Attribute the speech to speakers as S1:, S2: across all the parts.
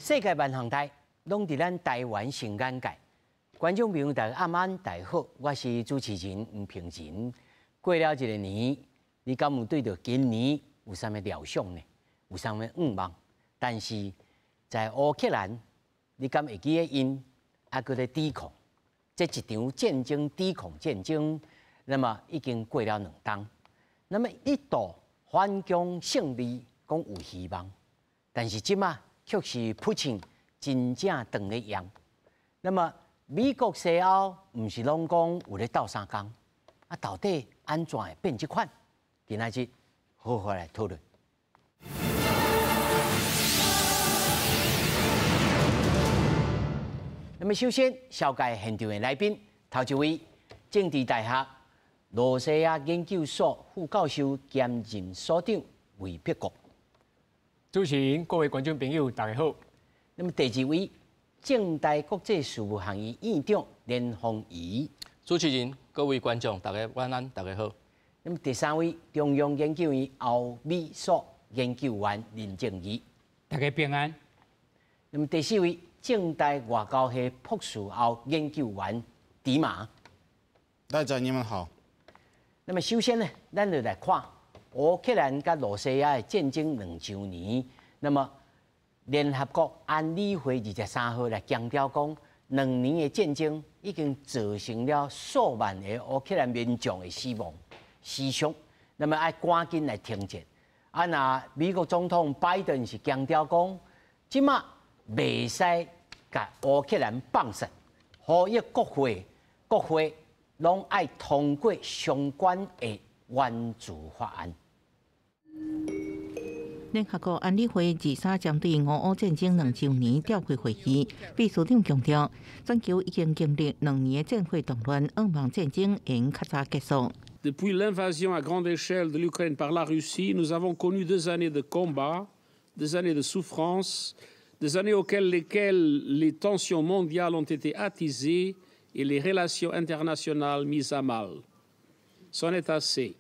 S1: 世界萬項代，攏佇咱台灣新眼界。觀眾朋友大家暗安，大家好，我是主持人吳平仁。過了一個年，你敢有對著今年有啥物料想呢？有啥物願望？但是在烏克蘭，你敢會記得𪜶猶閣咧抵抗？這一場戰爭，抵抗戰爭，那麼已經過了2冬。那麼一度反攻勝利，講有希望，但是這馬卻是普京真正當咧用。那麼美國西歐毋是攏講有咧鬥相共？啊，到底按怎會變這款？今仔日好好來討論。那麼首先，紹介現場的來賓，頭一位，政治大學羅西亞研究所副教授兼任所長魏碧國。
S2: 主持人、各位觀眾朋友，大家好。
S1: 那麼第二位，政大國際事務學院院長連鳳儀。
S3: 主持人、各位觀眾，大家晚安，大家好。
S1: 那麼第三位，中央研究院歐美所研究員林靜儀。
S4: 大家平安。
S1: 那麼第四位，政大外交系博士後研究員迪馬。
S5: 大家你們好。
S1: 那麼首先呢，咱就來看烏克蘭佮羅西亞的戰爭2週年。那麼聯合國安理會23號來強調講，2年的戰爭已經造成了數萬个烏克蘭民眾的死亡、死傷。那麼愛趕緊來停戰。啊，若美國總統拜登是強調講，這馬袂使共烏克蘭放散，呼籲國會、國會攏愛通過相關的援助法案。
S6: 聯合國安理會23針對俄烏戰爭2週年召開會議，秘書長強調，全球已經經歷2年的戰火動亂，向望戰爭會用較早結束。
S7: Depuis l'invasion à grande échelle de l'Ukraine par la Russie, nous avons connu 2 années de combats, 2 années de souffrance, 2 années auxquelles lesquelles les tensions mondiales ont été attisées et les relations internationales mises à mal. C'en est assez.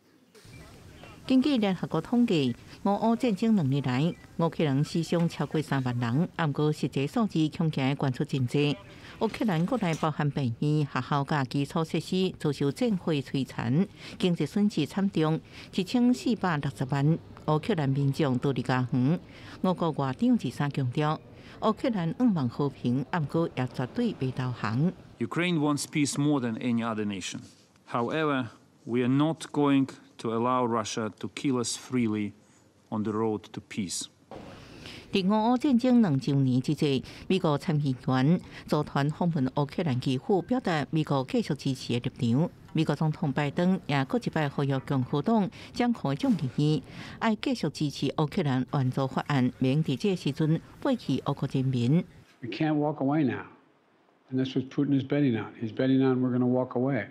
S6: 根據聯合國統計，俄烏戰爭2年來，烏克蘭死傷超過3萬人，毋過實際數字恐驚懸出真濟。烏克蘭國內包含病院、學校佮基礎設施遭受戰火摧殘，經濟損失慘重，1460萬烏克蘭民眾逃離家園。俄國外長23強調，烏克蘭向望和平，毋過也絕對袂投降。
S8: Ukraine wants peace more than any other nation. However, we are not going to allow Russia to kill us freely on the road to peace.
S6: 佇俄烏戰爭2週年之際，美國參議員組團訪問烏克蘭基輔，表達美國繼續支持的立場。美國總統拜登也閣一擺呼籲共和黨掌控眾議院，愛繼續支持烏克蘭援助法案，免佇這個時陣背棄烏國人民。
S9: We can't walk away now, and that's what Putin is betting on. He's betting on we're going to walk away.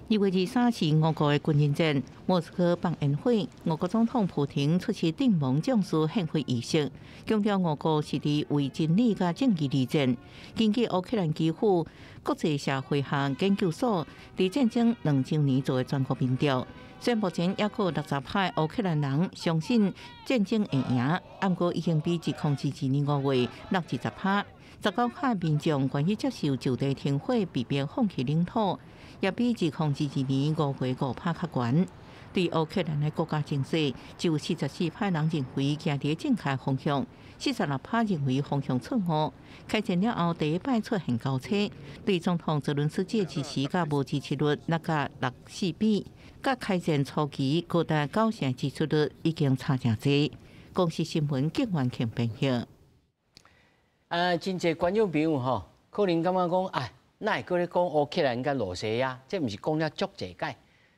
S6: 2月23是俄國的軍人節，莫斯科放煙火，俄國總統普廷出席陣亡將士獻花儀式，強調俄國是佇為真理佮正義而戰。根據烏克蘭基輔國際社會學研究所佇戰爭2週年做的全國民調，雖然目前猶閣有60%烏克蘭人相信戰爭會贏，毋過已經比2022年5月落20%。19%民眾願意接受就地停火，避免放棄領土。也比2022年5月5%較懸。對烏克蘭的國家情勢，只有44%人認為行佇正確方向，46%認為方向錯誤。開戰了後，第一擺出現交叉，對總統澤倫斯基的支持佮無支持率落甲6-4比，佮開戰初期高達9成支持率已經差誠濟。公視新聞警員慶編譯。
S1: 啊，真濟觀眾朋友吼，可能感覺講啊，哪會閣咧講烏克蘭佮羅西亞？這毋是講了足濟擺，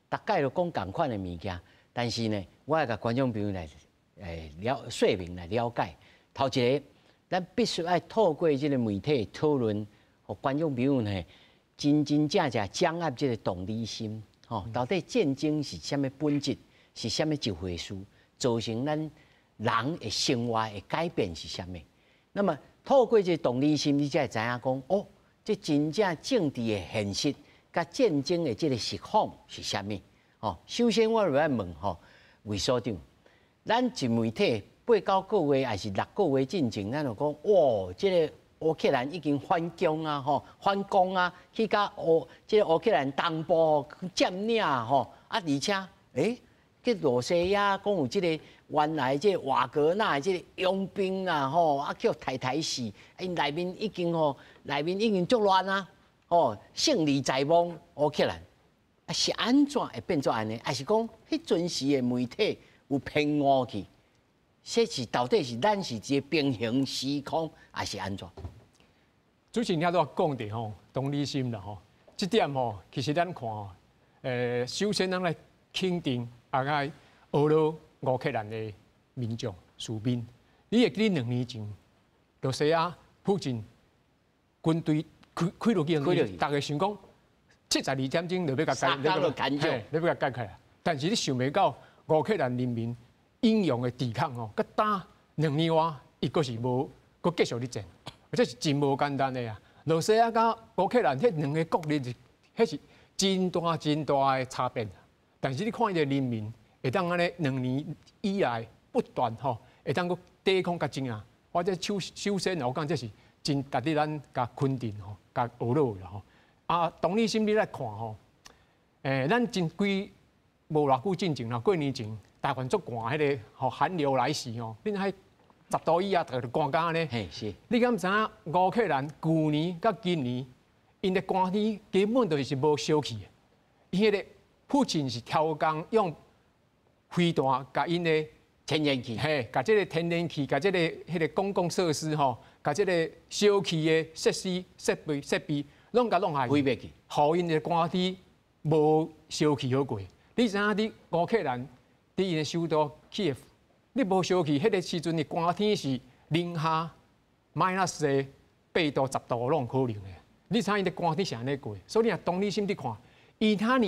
S1: 逐擺都講仝款的物件。但是呢，我愛共觀眾朋友來了說明來了解。頭一個，咱必須愛透過這個媒體討論，予觀眾朋友呢真真正正掌握這個同理心。吼，到底戰爭是啥物本質？是啥物一回事？造成咱人的生活的改變是啥物？那麼透過這個同理心，你才會知影講哦，這真正政治的現實，佮戰爭的這個實況是啥物？吼，首先我就愛問吼，魏所長，咱一媒體報八九個月抑是6個月進前，咱就講，哇，這个烏克蘭已經反攻啊，吼，反攻啊，去共這个烏克蘭東部佔領吼，啊，而且，去羅西亞講有這个原來這个瓦格納這个傭兵啊，吼，啊，予刣刣死，𪜶內面已經吼，內面已經足亂啊，吼，勝利在望烏克蘭，啊，是按怎會變做按呢？抑是講彼陣時的媒體有偏誤去？這是到底是咱是一個平行時空，抑是按怎？
S2: 主持人拄仔講著吼，同理心啦吼，這點吼，其實咱看吼，首先咱來肯定啊個俄羅烏克蘭的民眾士兵，你會記得2年前，羅西亞普京軍隊開開落去，大家想講72點鐘就欲共解，欲共解決啊！但是你想袂到烏克蘭人民英勇的抵抗吼，閣打2年外，伊閣是無閣繼續咧戰，這是真無簡單的啊！羅西亞佮烏克蘭彼兩个國力是，彼是真大真大的差別。但是你看伊的人民會當按呢2年以來不斷吼，會當閣抵抗較真啊！我這首先我講這是真值得咱共肯定吼，共學落啦吼。啊，同理心你來看吼，咱真幾無偌久進前啦，過年前台灣足寒，彼个吼寒流來襲吼，恁彼10度以下，逐个就寒甲按呢。
S1: 嘿，是。
S2: 你敢知影烏克蘭舊年佮今年，𪜶的寒天根本就是無燒氣的。伊彼个普京是超工用飛彈共𪜶的
S1: 天然氣，
S2: 嘿，共這个天然氣，共這个彼个公共設施吼，共這个燒氣的設施設備，攏共弄害
S1: 毀滅去，
S2: 予𪜶的寒天無燒氣好過。你知影佇烏克蘭？佇𪜶的首都基耶夫，你無燒氣，彼个時陣的寒天是零下 minus 8度、10度攏有可能的。你知影𪜶的寒天是按呢過？所以你若同理心去看，伊遐爾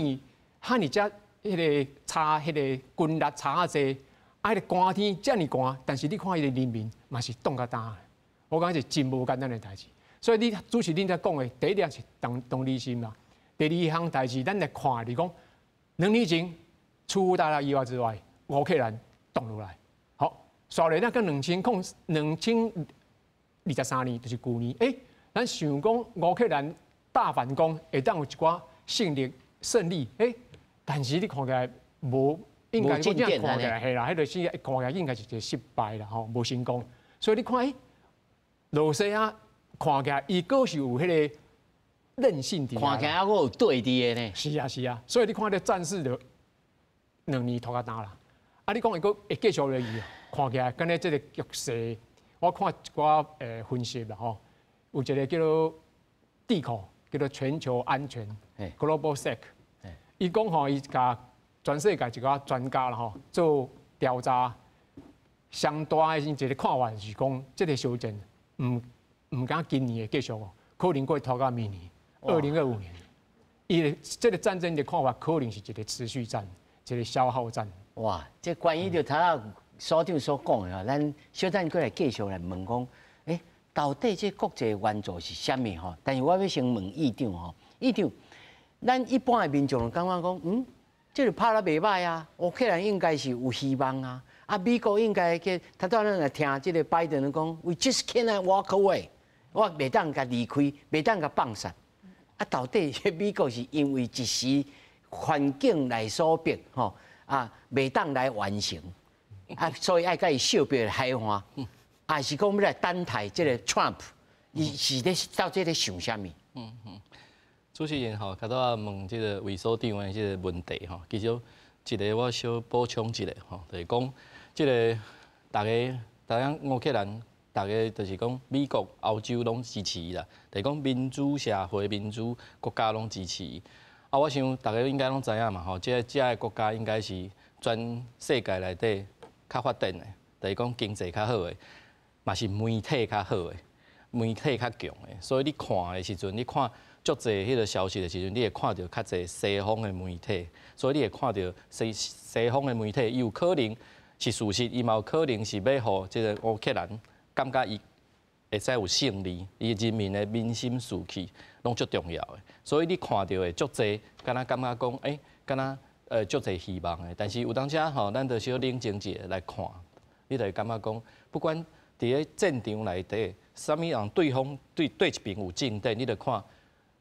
S2: 遐爾遮彼个差，彼个軍力差遐濟，啊，彼个寒天遮爾寒，但是你看伊的人民嘛是凍甲焦。我感覺是真無簡單的代誌。所以你主持人在講的第一點是同理心啦，第二項代誌，咱來看你講2年前出乎大家意料之外，烏克蘭動落來，好，煞來那個2023年就是舊年，咱想講烏克蘭大反攻會當有一寡勝利，但是你看起來無，應該講這樣看起來係啦，彼個是看起來應該是一個失敗啦，吼，無成功。所以你看，羅西亞看起來伊閣是有彼个韌性佇。
S1: 看起來猶閣有對佇的呢。
S2: 是啊是啊，所以你看這戰事就2年拖較焦啦。啊，你講伊閣會繼續落去，看起來敢若這个局勢，我看一寡分析啦吼，有一个叫做智庫，叫做全球安全（Global Sec）。伊講吼，伊共全世界一寡專家啦吼做調查，上大的一个看法是講，這个小戰毋敢今年會繼續哦，可能會拖到明年2025年。伊的這个戰爭的看法，可能是一个持續戰，一个消耗戰。
S1: 哇！這關於著頭仔所長所講的吼，咱小等閣來繼續來問講，到底這國際援助是啥物吼？但是我欲先問議長吼，議長，咱一般的民眾感覺講，這个拍得袂䆀啊，烏克蘭應該是有希望啊，啊，美國應該去，頭拄仔咱來聽這个拜登講，We just cannot walk away，我袂當共離開，袂當共放殺。啊，到底美國是因為一時環境來所逼吼？啊，袂當來完成，啊，所以愛共伊相逼海岸，抑是講欲來等待這个 Trump，伊是咧到底咧想啥物？
S3: 主持人吼，頭拄仔問這个魏所長的這个問題吼，其實一个我小補充一下吼，就是講這个逐家，逐家烏克蘭，逐家就是講美國、歐洲攏支持伊啦，就是講民主社會、民主國家攏支持伊。啊，我想逐家應該攏知影嘛吼，這个國家應該是全世界內底較發展的，就是講經濟較好的，嘛是媒體較好的，媒體較強的。所以你看的時陣，你看足濟彼个消息的時陣，你會看著較濟西方的媒體，所以你會看著西方的媒體，伊有可能是事實，伊嘛有可能是欲予這个烏克蘭感覺伊會使有勝利，伊人民的民心士氣攏足重要的。所以你看著的足濟，敢若感覺講，敢若足濟希望的。但是有當時吼，咱就小冷靜一下來看。你就會感覺講，不管佇咧戰場內底，啥物人對方對對一邊有政見，你就看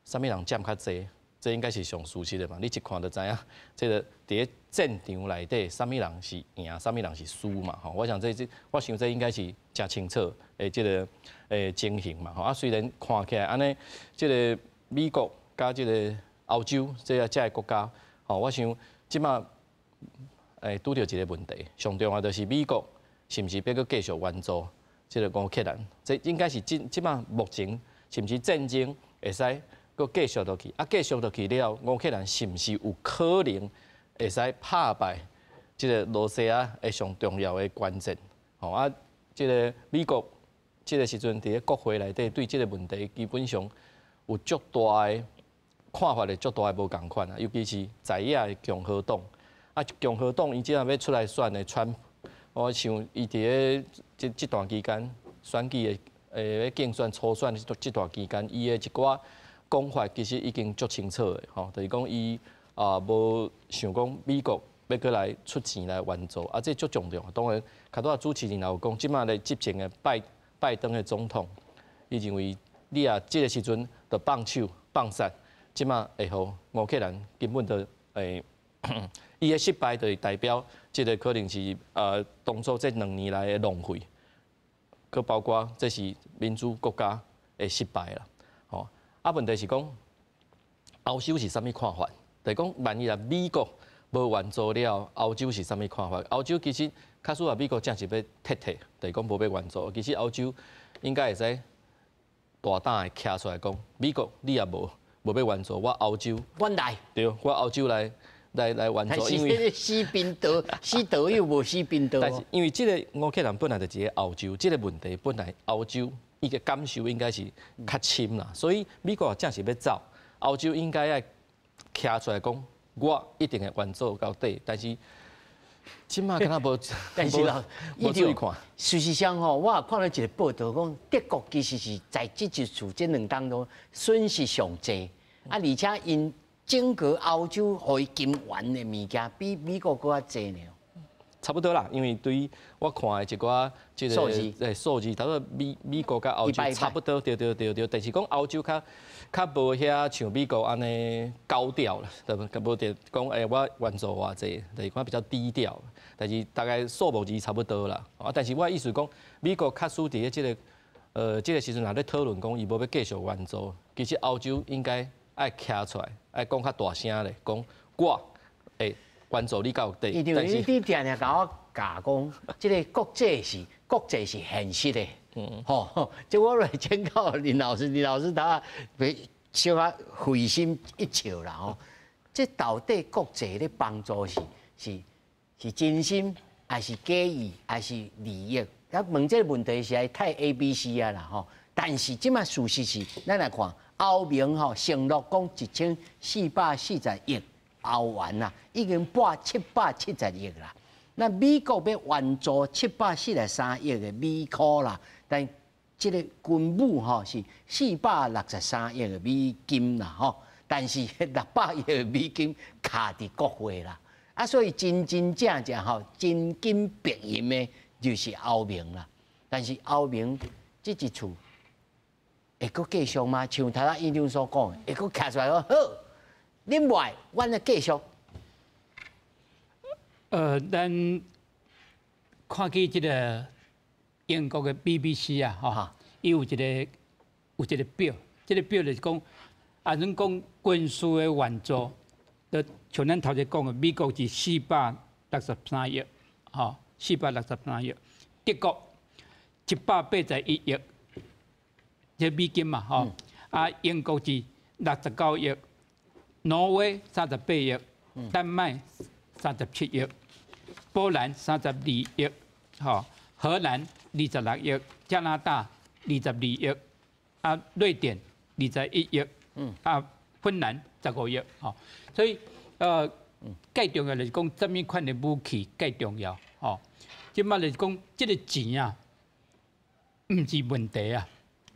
S3: 啥物人佔較濟，這應該是上事實的嘛。你一看就知影，這個佇咧戰場內底，啥物人是贏，啥物人是輸嘛。吼，我想這這，我想這應該是誠清楚的這個情形嘛。吼，啊，雖然看起來按呢，這個美國佮這個歐洲這个這个國家，吼，我想這馬拄著一個問題，上重要就是美國是毋是欲閣繼續援助這個烏克蘭？這應該是這這馬目前是毋是戰爭會使閣繼續落去？啊，繼續落去了，烏克蘭是毋是有可能會使拍敗這個羅西亞的上重要的關鍵？吼啊，這個美國這個時陣佇咧國會內底對這個問題基本上有足大的看法的足大的無仝款啊，尤其是在野的共和黨。啊，共和黨伊這下欲出來選的川普，我想伊佇咧這這段期間選舉的咧競選初選這這段期間，伊的一寡講法其實已經足清楚的，吼，就是講伊啊無想講美國欲閣來出錢來援助，啊，這足重要。當然，較拄仔主持人也有講，這馬咧執政的拜登的總統，伊認為你若這个時陣就放手放殺，這馬會予烏克蘭根本就會。伊的失敗就是代表，這個可能是當初這兩年來的浪費，閣包括這是民主國家的失敗啦。吼，啊問題是講，歐洲是啥物看法？就是講，萬一若美國無援助了，歐洲是啥物看法？歐洲其實假使話美國正是欲撤退，就是講無欲援助，其實歐洲應該會使大膽的徛出來講，美國你也無無欲援助，我歐洲，
S1: 我來，
S3: 對，我歐洲來。來來援助，
S1: 因為死貧道，死道友無死貧道。
S3: 但是因為這個烏克蘭本來就佇咧歐洲，這個問題本來歐洲伊个感受應該是較深啦，所以美國正是欲走，歐洲應該愛徛出來講，我一定會援助到底。但是這馬敢若無，
S1: 但是啦，
S3: 無注意看。
S1: 事實上吼，我也看到一個報道講，德國其實是在這一次這兩當中損失上濟，啊，而且𪜶整個歐洲予伊金援的物件比美國閣較濟呢。
S3: 差不多啦，因為對我看的一寡這個
S1: 數字，
S3: 數字，差不多美美國佮歐洲差不多，對對對對，但是講歐洲較較無遐像美國按呢高調啦，對無？較無佇講欸，我援助偌濟，就是講比較低調，但是大概數目字差不多啦。啊，但是我的意思講，美國確實佇咧這個這個時陣若咧討論講伊無欲繼續援助，其實歐洲應該愛徛出來，愛講較大聲咧，講我會援助你到底。
S1: 但是你定定共我教講，這个國際是國際是現實的，吼，這我來請教林老師，林老師他小可會心一笑啦吼。這到底國際咧幫助是是是真心，還是假意，還是利益？啊，問這个問題是太 A、B、C 啊啦吼。但是這馬事實是，咱來看歐盟吼承諾講1440億歐元啦，已經撥770億啦。那美國欲援助743億的美箍啦，但這个軍武吼是463億的美金啦吼，但是600億的美金卡佇國會啦，啊，所以真真正正吼真金白銀的，就是歐盟啦。但是歐盟這一次會閣繼續嗎？像頭仔院長所講的，會閣徛出來講好，恁無愛，阮來繼續。
S4: 咱看見這个英國的 BBC 啊，吼，伊有一个有一个表，這个表就是講，啊，咱講軍事的援助，就像咱頭前講的，美國是463億，吼，463億，德國181億，這美金嘛，吼，啊，英國是69億，挪威38億，丹麥37億，波蘭32億，吼，荷蘭26億，加拿大22億，啊，瑞典21億，啊，芬蘭15億，吼，所以最重要就是講，啥物款的武器最重要，吼，這馬就是講，這个錢啊，毋是問題啊，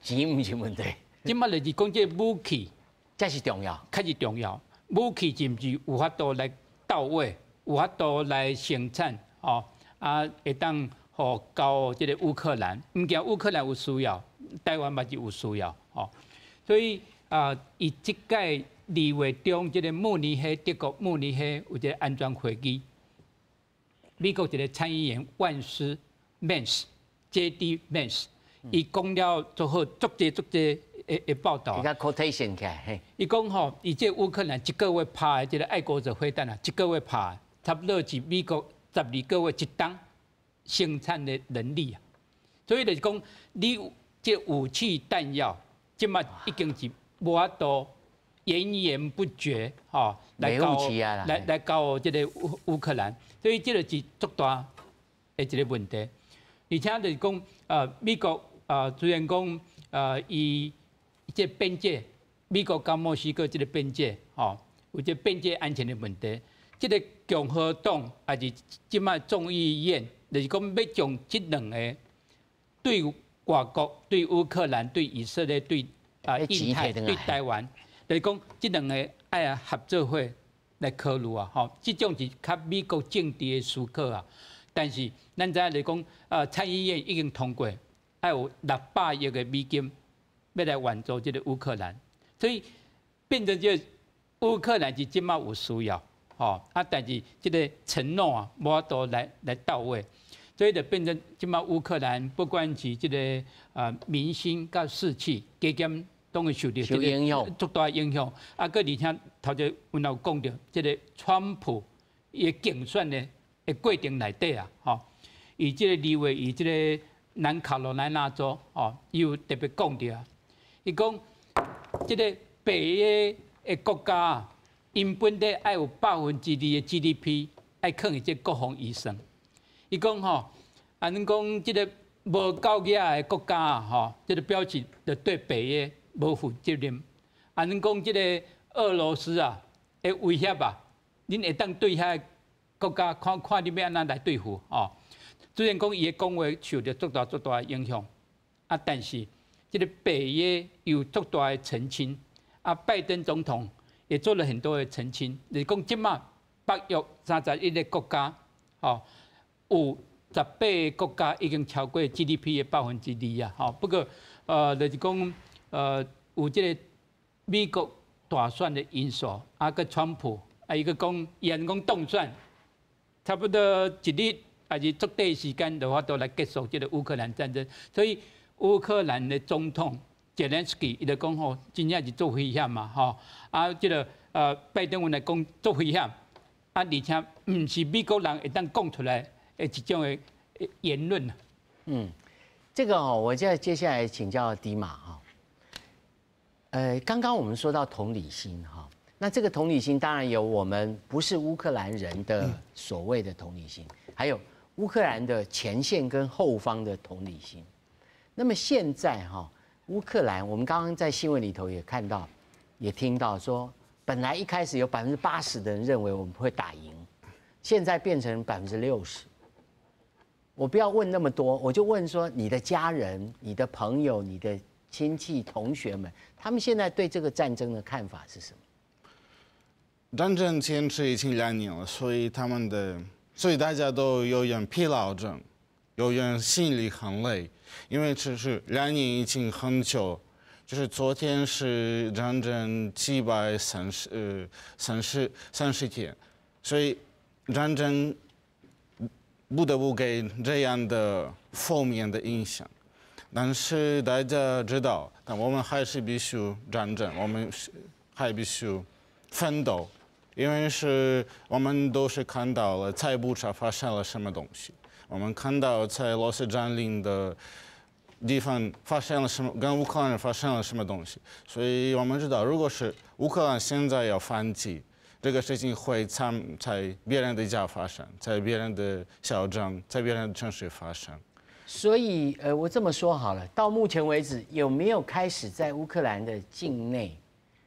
S1: 錢毋是問題，
S4: 這馬就是講這个武器
S1: 才是重要，
S4: 較是重要，武器是毋是有法度來到位，有法度來生產，吼，啊，會當予予交這个烏克蘭，毋驚烏克蘭有需要，台灣嘛是有需要，吼。所以啊，伊這屆2月中，這个慕尼黑，德國慕尼黑有一个安全會議，美國一个參議員萬斯 Vance J.D. Vance，伊講了做好足濟足濟的報導。
S1: 伊共 quotation 起來，
S4: 伊講吼，伊這烏克蘭一個月拍的這个愛國者飛彈啊，一個月拍，差不多是美國12個月一冬生產的能力啊。所以就是講，你這武器彈藥，這馬已經是無法度源源不絕，吼，來交這个烏克蘭，所以這个是足大的一个問題。而且就是講，美國雖然講，伊這邊界，美國佮墨西哥這个邊界，吼，有這邊界安全的問題。這个共和黨抑是這馬眾議院，就是講欲將這兩个對外國、對烏克蘭、對以色列、對印太、對台灣，就是講這兩个愛合做伙來考慮啊，吼，這種是較美國政治的思考啊。但是咱知影就是講，參議院已經通過，愛有600億的美金欲來援助這个烏克蘭，所以變成這烏克蘭是這馬有需要，吼啊，但是這个承諾啊，無法度來到位，所以就變成這馬烏克蘭不管是這个民心佮士氣，加減攏會受著這个足大影響。啊，閣而且頭前阮有講著，這个川普伊競選的過程內底啊，吼，伊這个2月，伊這个南卡羅來納州，吼，伊有特別講著啊，伊講這个北約的國家啊，𪜶本底愛有2%的 GDP 愛囥佇這國防預算。伊講吼，按呢講這个無夠額的國家啊，吼，這个表示就對北約無負責任。按呢講這个俄羅斯啊的威脅啊，恁會當對遐國家看看你欲按怎來對付哦。雖然講伊的講話受著足大足大的影響，啊，但是這个北約有足大的澄清，啊，拜登總統也做了很多的澄清，就是講這馬北約31個國家，吼，有18個國家已經超過 GDP 的2%啊，吼。不過，就是講，有這个美國大選的因素，啊，閣川普，啊，伊閣講，伊按講當選，差不多一日，抑是足短時間就有法度來結束這个烏克蘭戰爭。所以烏克蘭的總統澤連斯基伊就講吼，真正是足危險嘛，吼。啊，這个拜登阮來講足危險，啊，而且毋是美國人會當講出來的一種的言論。
S1: 嗯，這個哦，我再接下來請教迪馬哈。剛剛我們說到同理心哈，那這個同理心當然有我們不是烏克蘭人的所謂的同理心，還有烏克蘭的前線跟後方的同理心。那麼現在哈，烏克蘭我們剛剛在新聞裡頭也看到，也聽到說，本來一開始有80%的人認為我們會打贏，現在變成60%。我不要問那麼多，我就問說，你的家人、你的朋友、你的親戚、同學們，他們現在對這個戰爭的看法是什麼？
S5: 戰爭堅持已經2年了，所以大家都有點疲勞症，有點心裡很累，因為其實2年已經很久，就是昨天是戰爭73030天，所以戰爭不得不給這樣的負面的影響。但是大家知道，但我們還是必須戰爭，我們還必須奮鬥，因為是我們都是看到了在布查發生了什麼東西，我們看到在羅斯佔領的地方發生了什麼，跟烏克蘭人發生了什麼東西，所以我們知道，如果是烏克蘭現在要反擊，這個事情會在別人的家發生，在別人的小鎮，在別人的城市發生。
S1: 所以，我這麼說好了，到目前為止，有沒有開始在烏克蘭的境內，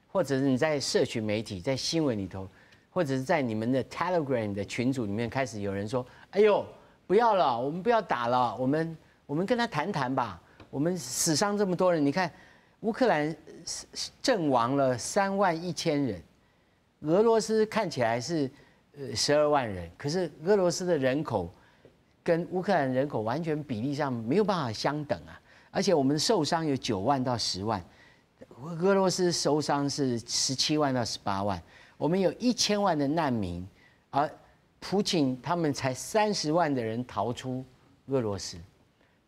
S1: 或者是你在社群媒體、在新聞裡頭，或者是在你們的 Telegram 的群組裡面，開始有人說：“哎呦，不要了，我們不要打了，我們跟他談談吧。我們死傷這麼多人，你看烏克蘭陣亡了3萬1千人，俄羅斯看起來是12萬人，可是俄羅斯的人口，跟乌克兰人口完全比例上沒有辦法相等啊！而且我們受傷有9萬到10萬，俄羅斯受傷是17萬到18萬，我們有1000萬的難民，而普京他們才30萬的人逃出俄羅斯，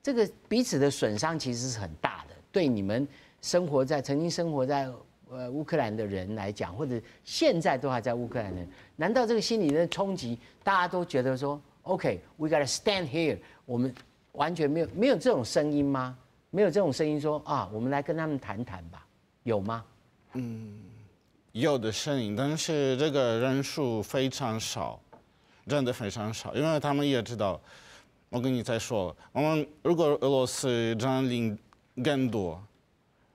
S1: 這個彼此的損傷其實是很大的。對你們生活在曾經生活在烏克蘭的人來講，或者現在都還在烏克蘭的人，難道這個心理的衝擊，大家都覺得說，OK，we gotta stand here，我們完全沒有這種聲音嗎？沒有這種聲音說啊，我們來跟他們談談吧，有嗎？
S5: 嗯，有的聲音，但是這個人數非常少，真的非常少，因為他們也知道，我跟你再說，我們如果俄羅斯佔領更多，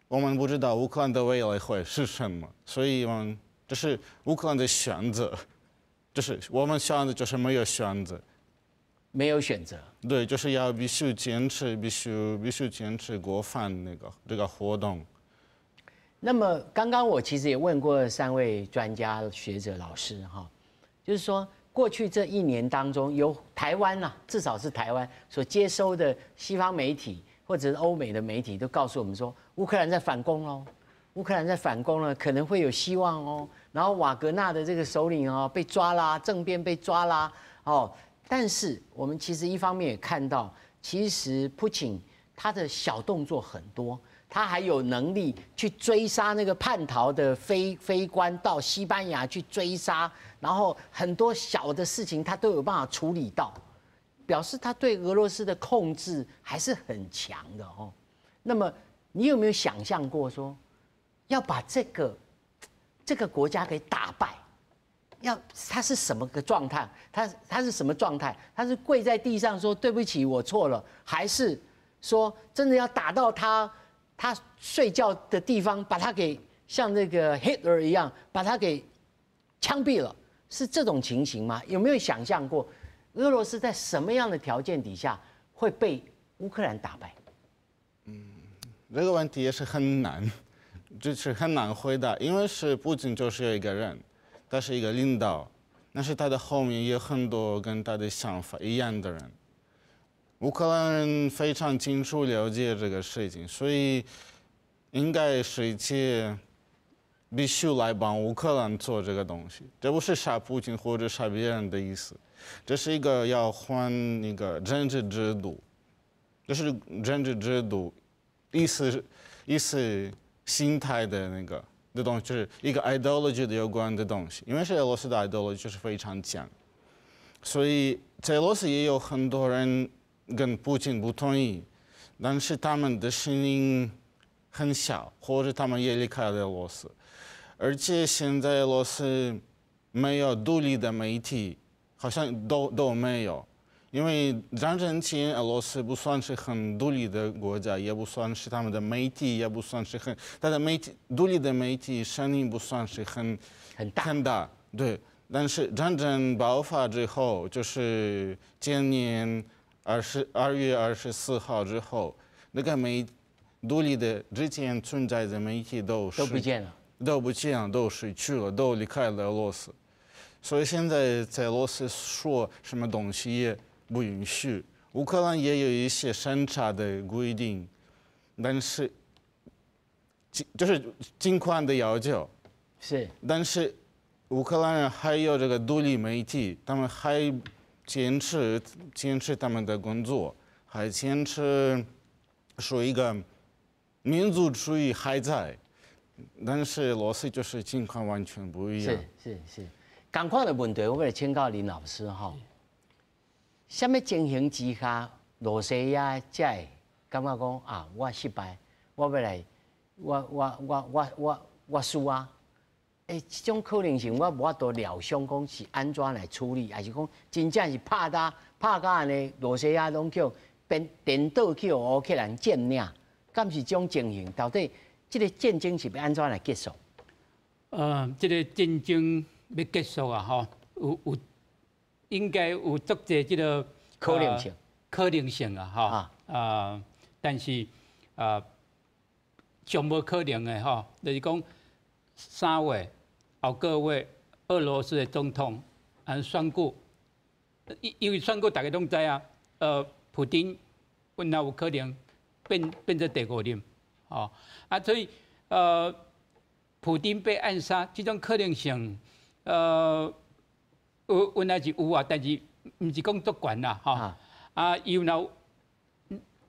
S5: 我們不知道烏克蘭的未來會是什麼，所以我們這是烏克蘭的選擇，就是我們選擇就是沒有選擇。
S1: 沒有選擇。
S5: 對，就是要必須堅持，必須堅持國防那個這個活動。
S1: 那麼剛剛我其實也問過三位專家學者老師哈，就是說過去這一年當中，由台灣啊，至少是台灣所接收的西方媒體或者是歐美的媒體都告訴我們說，烏克蘭在反攻嘍，烏克蘭在反攻了，可能會有希望哦。然後瓦格納的這個首領哦被抓啦，政變被抓啦，哦。但是我們其實一方面也看到，其實普京他的小動作很多，他還有能力去追殺那個叛逃的飛官到西班牙去追殺，然後很多小的事情他都有辦法處理到，表示他對俄羅斯的控制還是很強的哦。那麼你有沒有想象過說，要把這個國家給打敗？要他是什麼個狀態？他是什麼狀態？他是跪在地上說對不起，我錯了，還是說真的要打到他睡覺的地方，把他給像那個 Hitler 一樣，把他給槍斃了？是這種情形嗎？有沒有想象過俄羅斯在什麼樣的條件底下會被烏克蘭打敗？
S5: 嗯，這個問題也是很難，就是很難回答，因為是普京就是一個人。他是一個領導，但是他的後面有很多跟他的想法一樣的人。烏克蘭人非常清楚了解這個事情，所以應該是一切必須來幫烏克蘭做這個東西。這不是殺普京或者殺別人的意思，這是一個要換一個政治制度，這是政治制度意識形態的那個的東西，就是一個 ideology 的有關的東西，因為是俄羅斯的 ideology 就是非常強，所以在俄羅斯也有很多人跟普京不同意，但是他們的聲音很小，或者他們也離開了俄羅斯，而且現在俄羅斯沒有獨立的媒體，好像都沒有。因為戰爭前，俄羅斯不算是很獨立的國家，也不算是他們的媒體，也不算是很，他的媒體獨立的媒體聲音不算是很
S1: 很大
S5: 很大，對。但是戰爭爆發之後，就是今年2月24號之後，那個獨立的之前存在的媒體都
S1: 都不見了，
S5: 都不見了，都失去了，都離開了俄羅斯。所以現在在俄羅斯說什麼東西也不允許。烏克蘭也有一些審查的規定，但是就是盡寬的要求。但是烏克蘭人還有這個獨立媒體，他們還堅持他們的工作，還堅持說一個民族主義還在，但是俄羅斯就是情況完全不一樣。
S1: 是是是，仝款的問題，我欲來請教林老師哈。啥物情形之下，羅西亞才會感覺講啊，我失敗，我欲來，我輸啊！欸，這種可能性我無法度料想講是按怎來處理，還是講真正是拍甲按呢，羅西亞攏叫變顛倒去予烏克蘭佔領，敢是這種情形？到底這個戰爭是欲按怎來結束？
S4: 這個戰爭欲結束啊，吼，有應該有足濟這個
S1: 可能性，
S4: 可能性啊，吼啊，但是啊，上無可能的吼，就是講3月後個月，俄羅斯的總統按選舉，因為選舉大家攏知啊，普丁若有可能變做第五任，哦，啊，所以普丁被暗殺這種可能性，有原來是有啊，但是毋是講足懸啦，吼，啊，伊若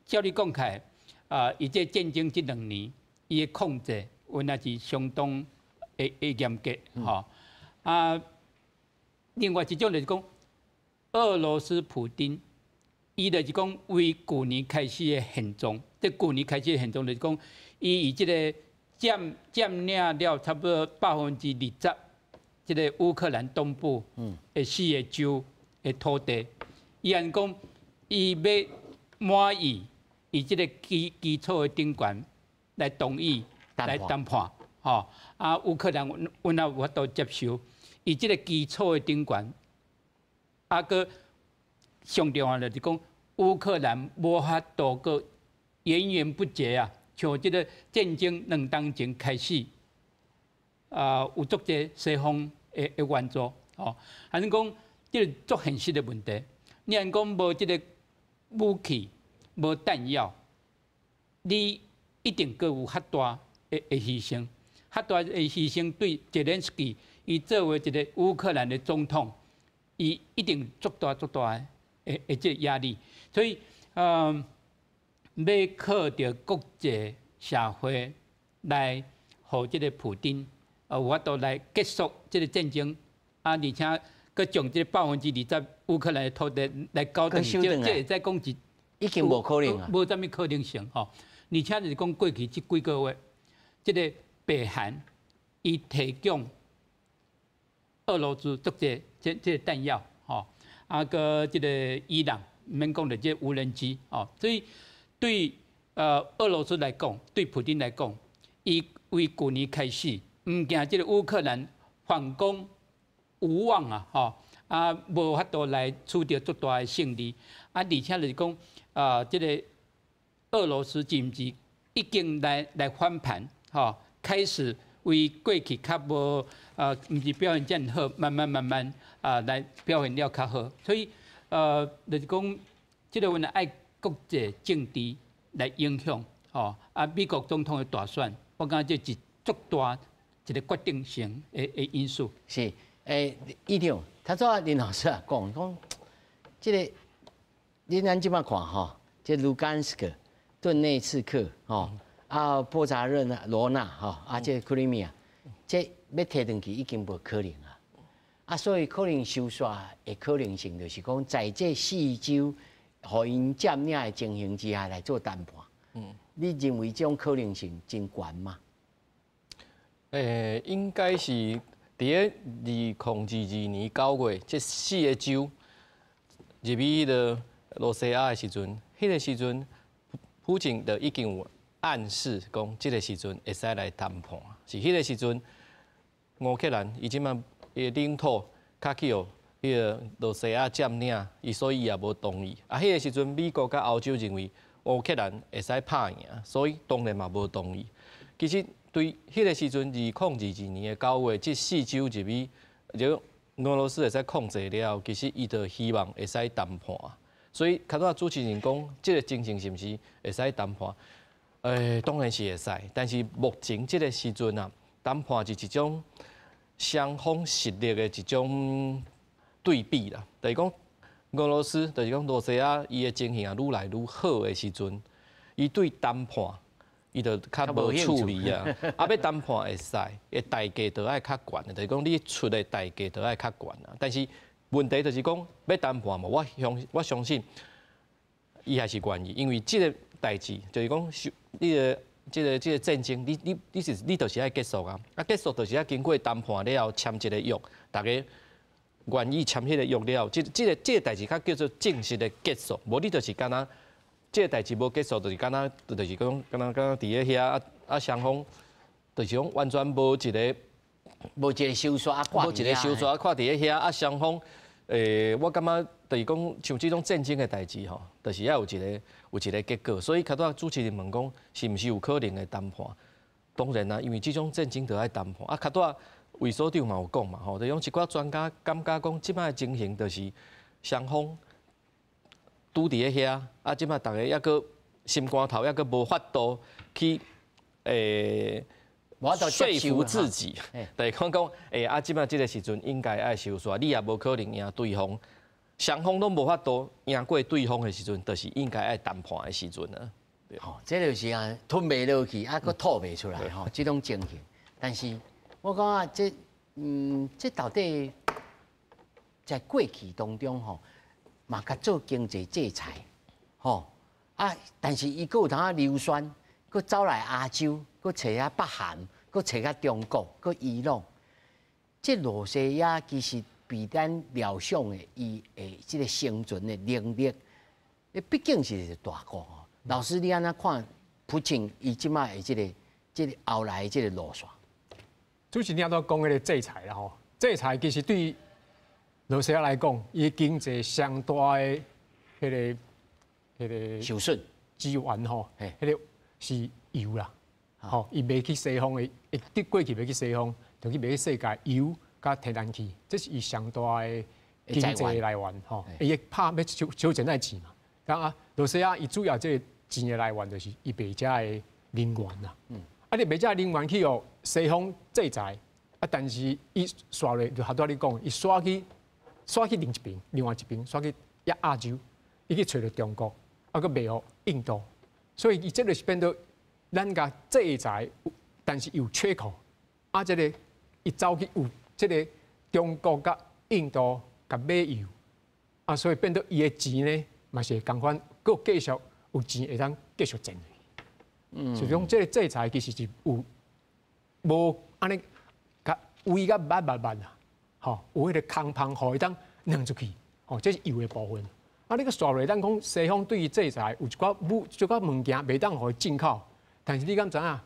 S4: 照你講起來，啊，伊這戰爭這2年，伊的控制原來是相當的嚴格，吼，啊，另外一種就是講，俄羅斯普丁，伊就是講為舊年開始的現狀，這舊年開始的現狀就是講，伊以這個佔領了差不多20%，這個烏克蘭東部的四個州的土地，伊按講，伊欲滿意，以這個基礎的頂懸來同意來談判，吼，啊，烏克蘭阮也有法度接受，以這個基礎的頂懸，啊，閣上重要就是講，烏克蘭無法度閣源源不絕啊，像這個戰爭2冬前開始，啊，有足濟西方的援助，吼，按呢講，這個足現實的問題。你按講無這個武器，無彈藥，你一定閣有較大的犧牲，較大的犧牲對澤連斯基，伊作為一個烏克蘭的總統，伊一定足大足大的這個壓力。所以，欲靠著國際社會來予這個普丁，有法度來結束這個戰爭，啊，而且閣將這20%烏克蘭的土地來交轉去，這會使講是
S1: 已經無可能啊，
S4: 無啥物可能性吼。而且就是講過去這幾個月，這個北韓伊提供俄羅斯足濟這個彈藥，吼，啊，閣這個伊朗毋免講著這無人機，吼，所以對俄羅斯來講，對普丁來講，伊為舊年開始，毋驚這個烏克蘭反攻無望啊，吼，啊，無法度來取得足大的勝利，啊，而且就是講，啊，這個俄羅斯是毋是已經來翻盤，吼，開始為過去較無，毋是表現遮爾好，慢慢慢慢啊來表現了較好，所以，就是講，這個問題愛國際政治來影響，吼，啊，美國總統的大選，我感覺這是足大一個決定性的因素。
S1: 是，議長，頭拄林老師啊講講，這個你咱這擺看吼，這盧甘斯克、頓內茨克，吼，啊，波扎熱納羅納，吼，啊，這克里米亞，這欲提轉去已經無可能啊，啊，所以可能收煞的可能性就是講，在這四州予𪜶佔領的情形之下來做談判。你認為這種可能性真懸嗎？
S3: 應該是佇咧2022年9月，這四個州入去彼個羅西亞的時陣，彼個時陣，普京就已經有暗示講，這個時陣會使來談判。是彼個時陣，烏克蘭伊這擺伊的領土較去予彼個羅西亞佔領，伊所以伊也無同意。啊，彼個時陣美國佮歐洲認為烏克蘭會使拍贏，所以當然嘛無同意。其實對彼個時陣，2022年9月，這四州入去，就俄羅斯會使控制了，其實伊就希望會使談判。所以，較早主持人講，這個情形是毋是會使談判？當然是會使，但是目前這個時陣啊，談判是一種雙方實力的一種對比啦。就是講，俄羅斯就是講羅西亞，伊的情形啊愈來愈好的時陣，伊對談判伊就較無趣味啊。啊，欲談判會使，的代價就愛較懸，就是講你出的代價就愛較懸啊。但是問題就是講，欲談判無，我相信伊還是願意，因為這個代誌就是講，你的這個戰爭，你就是愛結束啊！啊，結束就是愛經過談判了後簽一個約，大家願意簽彼個約了後，這個代誌較叫做正式的結束。無你就是敢若這個代誌無結束，就是敢若就是講敢若敢若佇咧遐啊啊雙方就是講完全無一個
S1: 無一個收煞，
S3: 無一個收煞看佇咧遐啊雙方。我感覺就是講，像這種戰爭的代誌吼，就是愛有一個結果。所以，較早主持人問講，是毋是有可能會談判？當然啦，因為這種戰爭就愛談判。啊，較早魏所長嘛有講嘛，吼，就講一寡專家感覺講，這擺的情形就是雙方拄佇咧遐，啊，這擺逐家猶閣心肝頭猶閣無法度去說服自己，對，講講啊，這擺這个時陣應該愛收煞，你也無可能贏對方，雙方攏無法度贏過對方的時陣，就是應該愛談判的時陣啊。
S1: 吼，這就是啊，吞袂落去，啊，閣吐袂出來吼，這種情形。但是我感覺這到底在過去當中吼，嘛共做經濟制裁，吼啊，但是伊閣有通溜旋，閣走來亞洲，閣揣遐北韓，閣揣較中國，閣伊朗。這羅西亞其實比咱料想的，伊的這个生存的能力，畢竟是一個大國吼。老師，你按怎看普京伊這擺的這个後來的這个路線？
S2: 主持人拄講彼个制裁啦吼，制裁其實對羅西亞來講，伊經濟上大的彼个
S1: 受損
S2: 資源吼，彼个是油啦，吼，伊賣去西方的，伊過去賣去西方，就去賣去世界油佮天然氣，這是伊上大的經濟來源吼。伊會拍欲燒燒錢愛錢嘛，啊，羅西亞伊主要這個錢的來源就是伊賣遮的能源啦。啊，你賣遮能源去予西方制裁，啊，但是伊紲落就拄仔你講，伊紲去另一邊，另外一邊紲去亞洲，伊去揣著中國，啊，閣賣予印度，所以伊這個是變做咱共制裁，但是有缺口，啊，這个伊走去有這个中國佮印度共買油，啊，所以變做伊的錢呢，嘛是會仝款，閣繼續有錢會當繼續賺。所以講，這个制裁其實是有無按呢，共圍甲密密密啊，吼，有彼个空縫，予伊當軁出去，吼，這是油的部分。啊，你閣紲落，咱講西方對伊制裁有一寡武，一寡物件袂當予伊進口，但是你敢知影？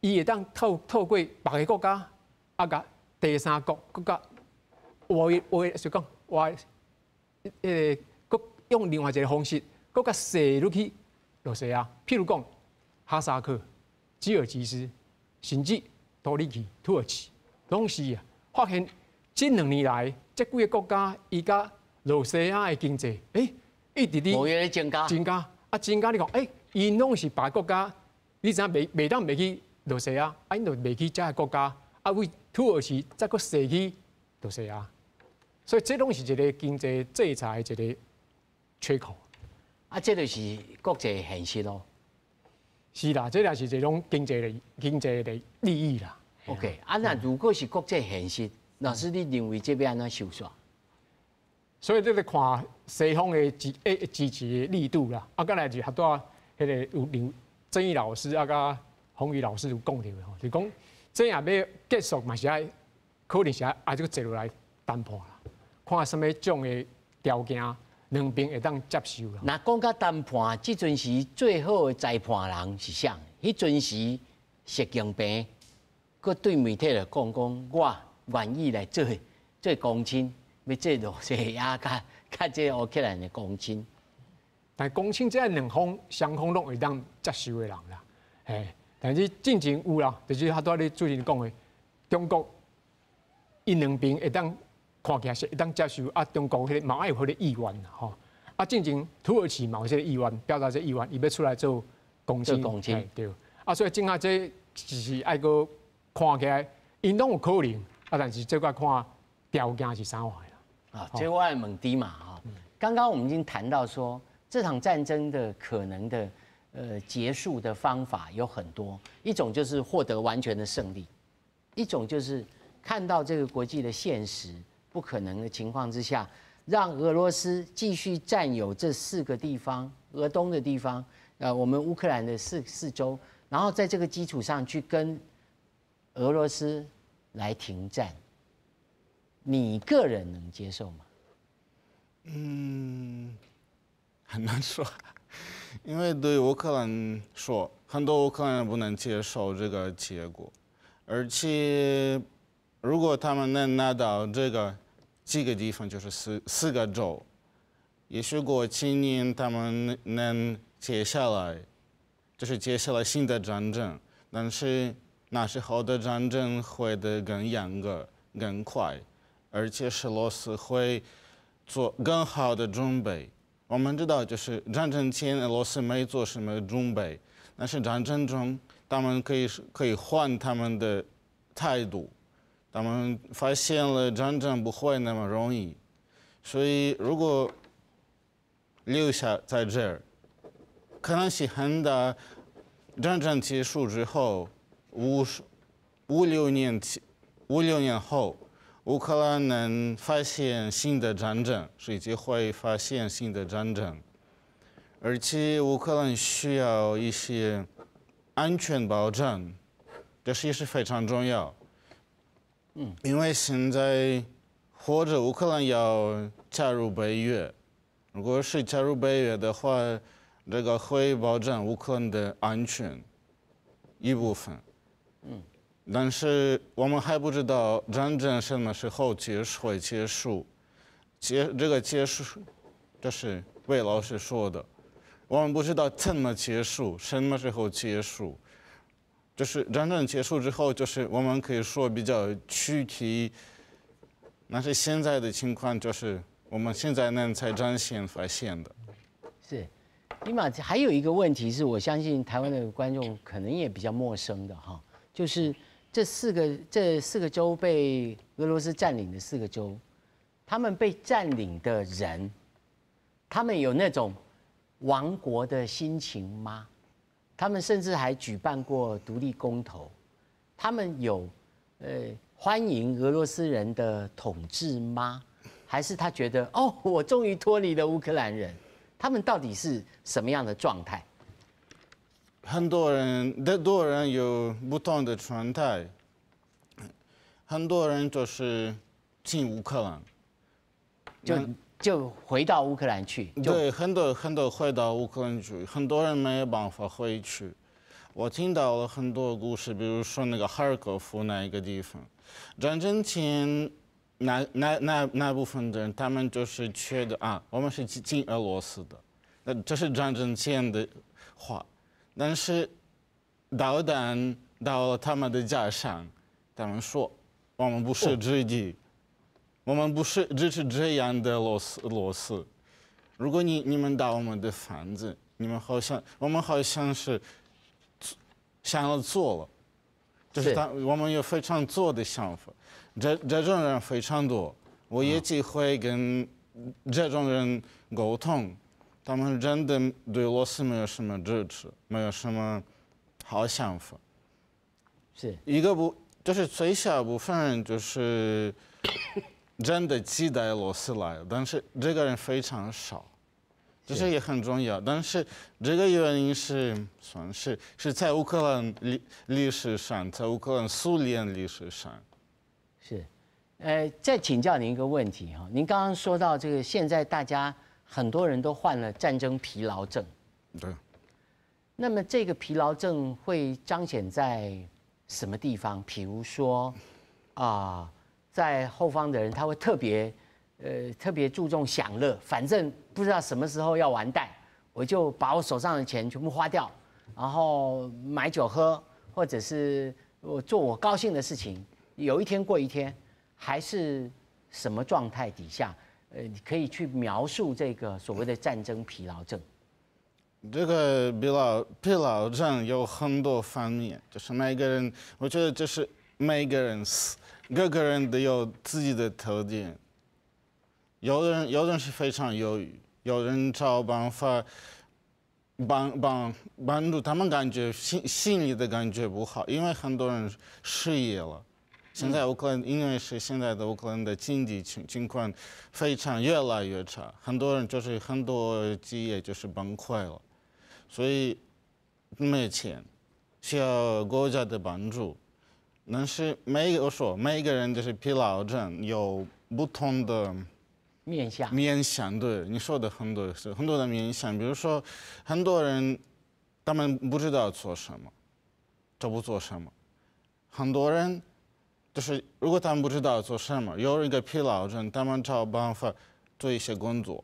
S2: 伊會當透過別个國家，啊，共第三國閣共挖挖，就講挖，彼个閣用另外一个方式，閣共踅入去羅西亞。譬如講，哈薩克、吉爾吉斯，甚至土耳其、土耳其，攏是啊。發現這兩年來，這幾个國家伊佮羅西亞的經濟，一直佇
S1: 增加，
S2: 增加啊，增加！你講，𪜶攏是別个國家，你知影袂當賣去羅西亞，啊，𪜶就賣去遮个國家，啊，為土耳其再閣踅去羅西亞，所以這攏是一个經濟制裁的一个缺口。
S1: 啊，這就是國際現實囉。
S2: 是啦，這也是一種經濟的利益啦。
S1: OK，啊，那如果是國際現實，老師你認為這欲按怎收煞？
S2: 所以這個看西方的支持的力度啦。啊，閣來就拄仔彼个有劉曾毅老師啊，佮宏宇老師有講著的吼，就講這若欲結束嘛是愛可能是愛這閣坐落來談判啦，看啥物種的條件兩邊會當接受啦。
S1: 若講到談判，這陣時最好的裁判人是啥？彼陣時習近平閣對媒體來講講，我願意來做做公親，欲做羅西亞佮這烏克蘭的公親。
S2: 但公親這兩方雙方攏會當接受的人啦，嘿，但是進前有啦，就是拄仔你主持人講的，中國𪜶兩邊會當看起來是會當接受，啊，中國彼个嘛愛有彼個意願啦，吼，啊，進前土耳其嘛有這个意願，表達這个意願，伊欲出來做公親，
S1: 公親，
S2: 對，啊，所以這下這是愛閣看起來，𪜶攏有可能，啊，但是這個看條件是啥款啦。
S1: 啊，這我愛問你嘛，吼，剛剛我們已經談到說，這場戰爭的可能的結束的方法有很多，一種就是獲得完全的勝利，一種就是看到這個國際的現實不可能的情況之下，讓俄羅斯繼續佔有這四個地方，俄東的地方，我們烏克蘭的四州，然後在這個基礎上去跟俄羅斯來停戰，你個人能接受嗎？
S5: 嗯，很難說，因為對烏克蘭說，很多烏克蘭人不能接受這個結果，而且如果他們能拿到這個幾個地方，就是四個州，也許過幾年他們能接下來，就是接下來新的戰爭，但是那時候的戰爭會得更嚴格、更快，而且俄羅斯會做更好的準備。我们知道，就是战争前俄罗斯没做什么准备，但是战争中他们可以换他们的态度，他们发现了战争不会那么容易，所以如果留下在这儿，可能性很大。战争结束之后，五六年5、6年后，乌克兰能发现新的战争，是机会发现新的战争，而且乌克兰需要一些安全保障，这是也是非常重要。因为现在或者乌克兰要加入北约，如果是加入北约的话，这个会保证乌克兰的安全一部分。但是我们还不知道战争什么时候结束会结束，这个结束，这是魏老师说的，我们不知道怎么结束，什么时候结束。就是战争结束之后，就是我们可以说比较具体。但是现在的情况就是我们现在能在战线发现的。
S1: 是，起码还有一个问题是，我相信台湾的观众可能也比较陌生的哈，就是这四个州被俄罗斯占领的四个州，他们被占领的人，他们有那种亡国的心情吗？他们甚至还举办过独立公投，他们有欢迎俄罗斯人的统治吗？还是他觉得哦，我终于脱离了乌克兰人？他们到底是什么样的状态？
S5: 很多人有不同的状态，很多人就是进乌克兰，
S1: 就回到乌克兰去。
S5: 对，很多很多回到乌克兰去，很多人没有办法回去。我听到了很多故事，比如说那个哈尔科夫那一个地方，战争前那部分的人，他们就是觉得啊，我们是进俄罗斯的，那这是战争前的话。但是导弹到了他们的家上，他们说我们不是自己，我们不是支持这样的俄罗斯。如果你们打我们的房子，你们好像我们好像是想要做了，就是我们有非常左的想法。这种人非常多，我也机会跟这种人沟通，他们真的对俄罗斯没有什么支持，没有什么好想法。一个不就是最小部分人就是真的期待俄罗斯来，但是这个人非常少，这是也很重要。但是这个原因是算是在乌克兰历史上，在乌克兰苏联历史上。
S1: 是，再请教您一个问题哈，您刚刚说到这个，现在大家很多人都患了战争疲劳症。
S5: 对。
S1: 那么这个疲劳症会彰显在什么地方？比如说，啊，在后方的人他会特别注重享乐，反正不知道什么时候要完蛋，我就把我手上的钱全部花掉，然后买酒喝，或者是我做我高兴的事情。有一天过一天，还是什么状态底下，你可以去描述这个所谓的战争疲劳症？
S5: 这个疲劳症有很多方面，就是每个人，我觉得这是每个人是各个人都有自己的特点。有人是非常忧郁，有人找办法帮助他们，感觉心里的感觉不好，因为很多人失业了。现在乌克兰因为是现在的乌克兰的经济情况非常越来越差，很多人就是很多企业就是崩溃了，所以没钱，需要国家的帮助。但是每个我说每个人就是疲劳症有不同的
S1: 面向。
S5: 面向，对，你说的很多是很多的面向，比如说很多人他们不知道做什么，做不做什么，很多人。就是如果他们不知道做什么，有一个疲劳症，他们找办法做一些工作，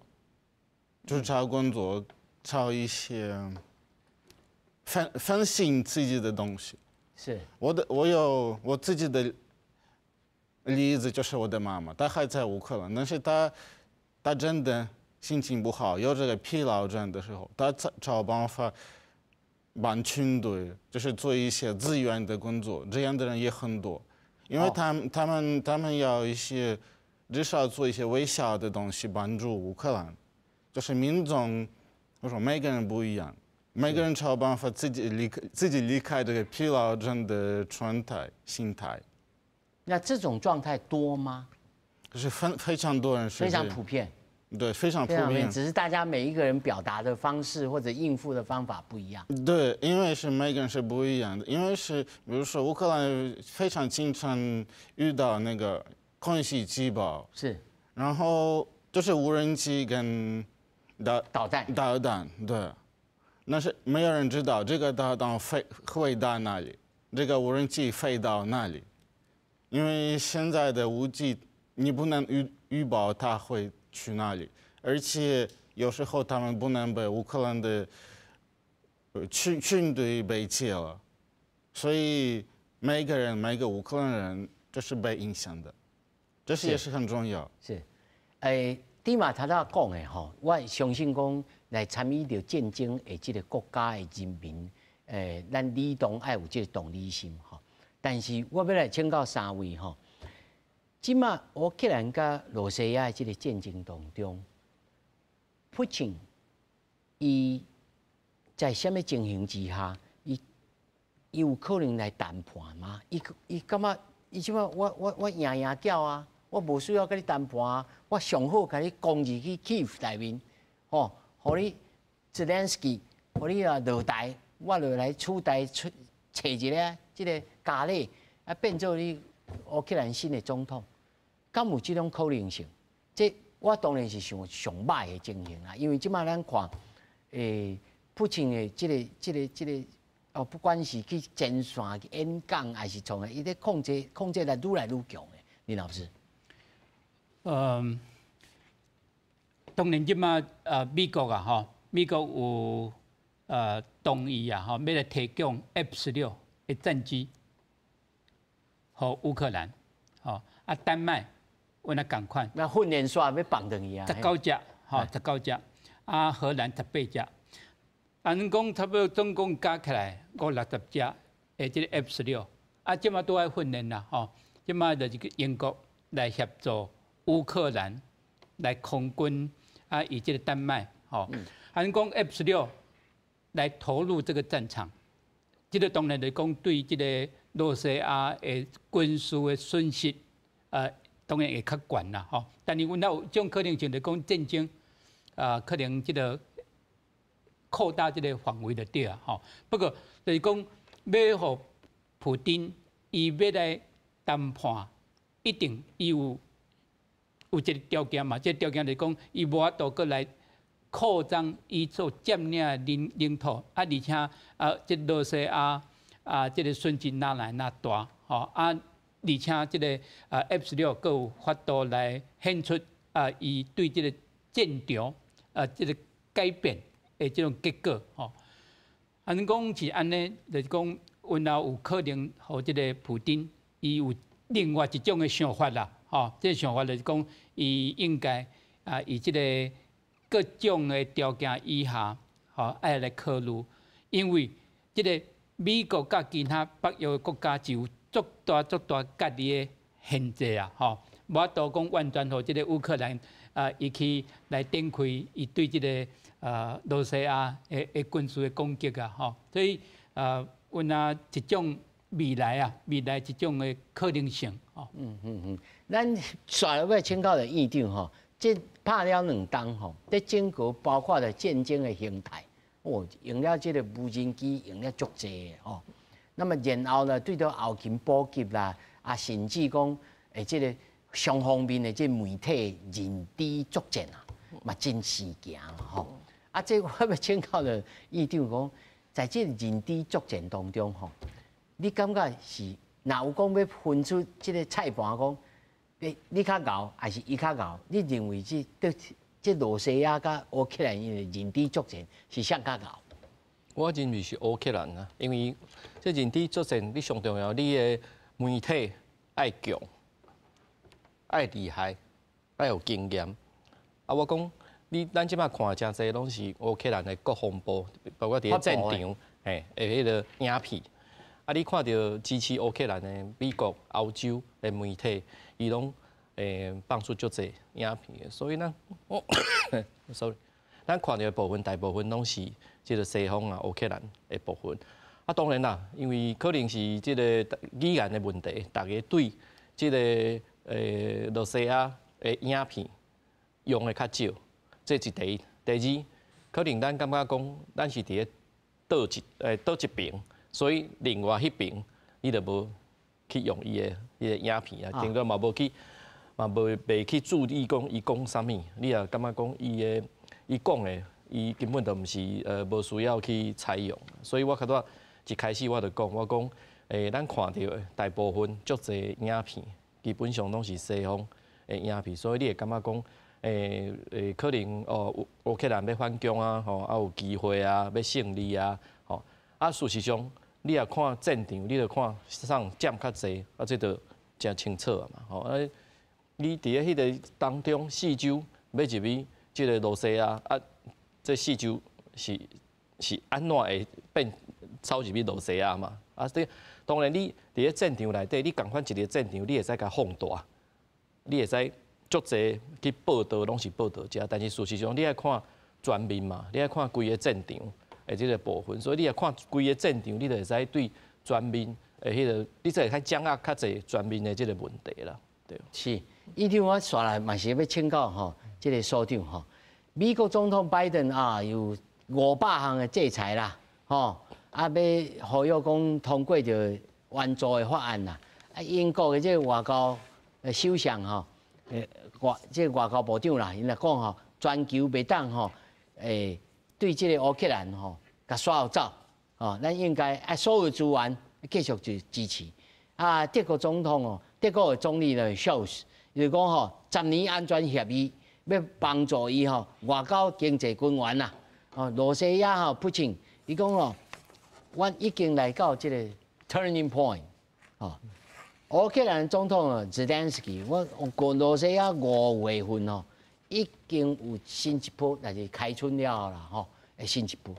S5: 就是找工作，找一些分心自己的东西。我有我自己的例子，就是我的妈妈，她还在乌克兰，但是她真的心情不好，有這個疲勞症的時候，他找辦法幫軍隊，就是做一些志願的工作，這樣的人也很多，因為他們要一些至少做一些微小的東西幫助烏克蘭，就是民眾，我說每個人不一樣，每個人找辦法自己離開這個疲勞症的狀態心態。
S1: 那這種狀態多嗎？
S5: 就是非常多人是
S1: 非常普遍。
S5: 對，非常普遍。
S1: 只是大家每一個人表達的方式或者應付的方法不一樣。
S5: 對，因為是每個人是不一樣的，因為是比如說烏克蘭非常經常遇到那個空襲警報，然後就是無人機跟導
S1: 導彈，
S5: 導彈，對，那是沒有人知道這個導彈飛會到哪裡，這個無人機飛到哪裡，因為現在的武器你不能預報它會去哪裡，而且有時候他們不能被烏克蘭的軍隊被擊了，所以每個人每個烏克蘭人這是被影響的，這是也是很重要。
S1: 是，拄仔頭拄講的吼，我相信講來參與著戰爭的這個國家的人民，咱理當愛有這個同理心吼。但是我欲來請教三位吼。這馬烏克蘭佮羅西亞的這個戰爭當中，普京伊在啥物情形之下，伊有可能來談判嗎？伊感覺伊這馬我贏贏叫啊，我無需要佮你談判啊，我上好共你攻入去基輔內面，吼，予你澤連斯基，予你啊落台，我就來取代出揣一个這个加里啊，變做你烏克蘭新的總統。敢有這種可能性？這我當然是想上歹的情形啦，因為這馬咱看，普京的這個哦，不管是去前線去演講，還是創啥，伊咧控制力愈來愈強的。林老師，
S4: 當然這馬美國啊，吼，美國有同意啊，吼，欲來提供 F-16的戰機，予烏克蘭，吼，啊，丹麥。阮也仝款，
S1: 那訓練煞欲放轉去啊？
S4: 19隻，吼，十九隻，啊，荷蘭18隻，按呢講差不多總共加起來五六十隻的這個 F-16，啊，這馬都愛訓練啦，吼，這馬就是英國來協助烏克蘭來空軍，啊，以這個丹麥，吼，按呢講 F-16來投入這個戰場，這個當然來講對這個羅西亞的軍事的損失，當然會較懸啦，吼！但是阮有種可能性，就講戰爭啊，可能這個擴大這個範圍就對啊，吼。不過就是講，欲予普丁伊欲來談判，一定伊有一個條件嘛。這個條件就是講，伊無法度閣來擴張伊所佔領的領土，啊，而且啊，這羅西亞啊，這個損失若來若大，吼啊。而且這個啊 F-16閣有法度來顯出啊，伊對這個戰場啊這個改變的這種結果吼。按呢講是按呢，就是講，阮也有可能予這個普丁，伊有另外一種的想法啦，吼，這個想法就是講，伊應該啊，以這個各種的條件以下，吼，愛來考慮，因為這個美國佮其他北約的國家是有足大足大家己的限制啊，吼，無法度講完全予這個烏克蘭啊，伊去來展開伊對這個羅西亞的軍事的攻擊啊，吼，所以啊，阮啊一種未來啊，未來一種的可能性，吼。
S1: 咱煞落欲請教著院長吼，這拍了2冬吼，佇整個包括著戰爭的形態，哦，用了這個無人機用了足濟的吼。那麼然後呢，對著後勤補給啦，啊，甚至講這個雙方面的這媒體認知作戰啊，嘛真生行吼。啊，這我欲請教著院長講，在這個認知作戰當中吼，你感覺是若有講欲分出這個菜盤講，你較𠢕還是伊較𠢕？你認為這對這羅西亞佮烏克蘭𪜶的認知作戰是啥較𠢕？
S3: 我認為是烏克蘭啊，因為這認知作戰，你上重要，你的媒體愛強、愛厲害、愛有經驗。啊，我講你咱這擺看誠濟攏是烏克蘭的國防部，包括佇咧戰場，嘿，的彼个影片。啊，你看著支持烏克蘭的美國、歐洲的媒體，伊攏放出足濟影片的，所以咱，sorry，咱看著的部分大部分攏是這个西方啊烏克蘭的部分。啊，當然啦，因為可能是這个語言的問題，大家對這个羅西亞的影片用的較少，這是第一。第二，可能咱感覺講，咱是佇咧佗一邊，所以另外彼邊你就無去用伊的彼个影片啊，頂多嘛無去，嘛無袂去注意講伊講啥物，你也感覺講伊講的，伊根本就毋是無需要去採用。所以我較早一開始我就講，我講咱看著的大部分足濟影片，基本上攏是西方的影片，所以你會感覺講，可能哦，烏克蘭欲反攻啊，吼，啊有機會啊，欲勝利啊，吼，啊事實上，你若看戰場，你就看啥佔較濟，啊這就誠清楚啊嘛，吼，啊，你佇咧彼个當中四周欲入去這个羅西亞，啊，這四周是按怎會變走入去羅西亞嘛？啊，這當然你佇咧戰場內底，你仝款一个戰場，你會使共放大，你會使足濟去報導，攏是報導這，但是事實上你愛看全面嘛，你愛看規个戰場的這个部分，所以你若看規个戰場，你就會使對全面的彼个，你才會較掌握較濟全面的這个問題啦。對。
S1: 是，院長我紲來嘛是欲請教吼，這个所長吼，美國總統拜登啊，有500項的制裁啦，吼，啊，欲呼籲講通過著援助的法案啦，啊，英國的這个外交首相吼，這个外交部長啦，𪜶來講吼，全球袂當吼，對這个烏克蘭吼，共徙予走，吼，咱應該啊，所有資源繼續去支持。啊，德國總統哦，德國的總理呢，肖爾伊就講吼，10年安全協議欲幫助伊吼，外交經濟軍援啦。哦，羅西亞吼，普京，伊講吼，阮已經來到這個 turning point，哦，烏克蘭總統啊，澤連斯基，我講羅西亞5月份哦，已經有新一波，就是開春了啦，吼，新一波。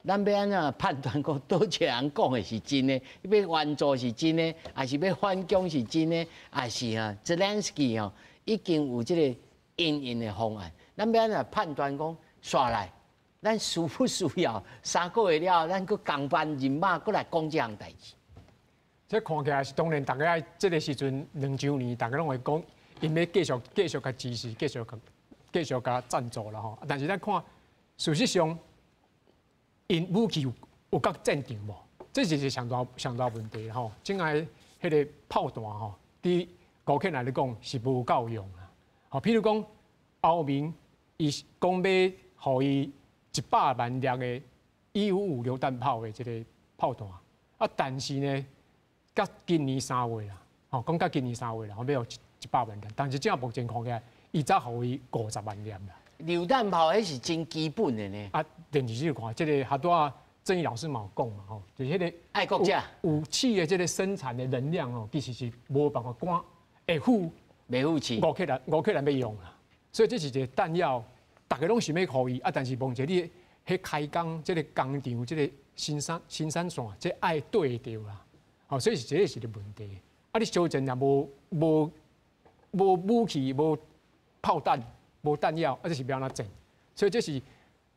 S1: 咱欲按怎判斷講，佗一个人講的是真的，欲援助是真的，抑是欲反攻是真的，抑是啊，澤連斯基吼已經有這個應應的方案。咱欲按怎判斷講，紲來，咱需不需要3個月了，咱閣仝班人馬閣來講這項代誌？
S2: 這看起來是當然，大家愛這个時陣2週年，大家攏會講，𪜶欲繼續繼續共支持，繼續共贊助啦吼。但是咱看，事實上，𪜶武器有到戰場無？這是一個上大上大問題吼。這擺彼个炮彈吼，佇烏克蘭來講是無夠用啦。吼，譬如講歐盟，伊講欲予伊100萬粒的155榴彈炮的這个炮彈，啊，但是呢，到今年3月啦，吼，講到今年三月啦，欲予一百萬粒，但是這目前看起來，伊才予伊50萬粒啦。
S1: 榴彈炮彼是真基本的呢。
S2: 啊，電視就看這个，拄仔鄭毅老師嘛有講嘛，吼，就是彼个
S1: 愛國者
S2: 武器的這个生產的能量哦，其實是無辦法趕會赴
S1: 袂赴去
S2: 烏克蘭欲用啦，所以這是一個彈藥，大家攏想欲予伊啊，但是問題你彼開工這个工廠這个生產線，這愛對著啦，吼，所以是這个是個問題。啊，你相戰若無武器、無炮彈、無彈藥，啊，這是欲按怎戰？所以這是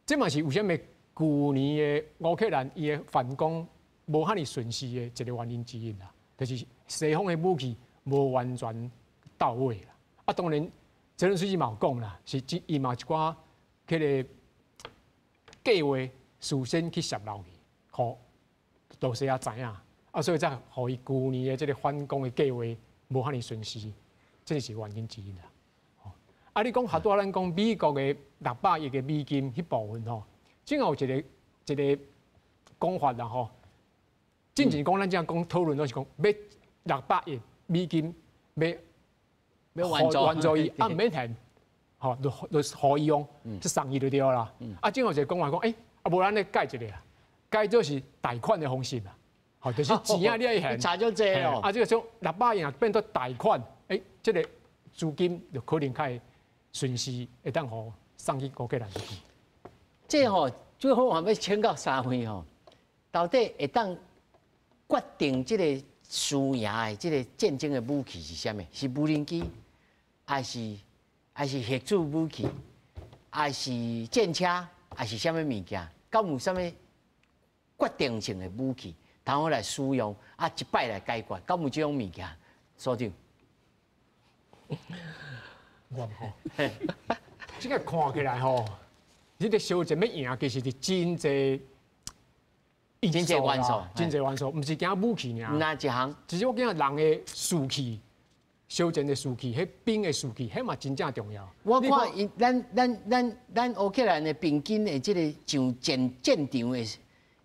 S2: 這嘛是為啥物舊年的烏克蘭伊的反攻無遐爾順勢的一個原因之一啦，就是西方的武器無完全到位啦。啊，當然，澤倫斯基嘛有講啦，是伊嘛一寡彼个計劃事先去泄露去，予羅西亞知影，啊，所以才予伊舊年的這個反攻的計劃無遐爾順勢，這是原因之一啦。啊，你講拄仔咱講美國的600億的美金彼部分吼，正有一個講法啦吼。進前講咱這樣講討論攏是講欲600億美金欲
S1: 欲援助
S2: 援助伊，啊毋免還，吼，就予伊用，是送伊就對啦。啊，正有一個講法講，啊無咱咧改一下啦，改做是貸款的方式啦，吼，就是錢啊你愛還。
S1: 差足濟哦。
S2: 啊，這個將600億啊變做貸款，這個資金就可能較會順勢會當予西送去烏克蘭去。
S1: 這吼最好我欲請教三位吼，到底會當決定這個輸贏的這個戰爭的武器是啥物？是無人機，還是核子武器，還是戰車，還是啥物物件？敢有啥物決定性的武器，通好來使用啊？一擺來解決，敢有這種物件？所長，
S2: 我吼，這個看起來吼，這個小戰欲贏，其實是真濟
S1: 真濟元素，
S2: 真濟元素，毋是驚武器爾。
S1: 哪一項？
S2: 其實我驚人的士氣，小戰的士氣，彼兵的士氣，彼嘛真正重要。
S1: 我看伊，咱烏克蘭的平均的這個上戰場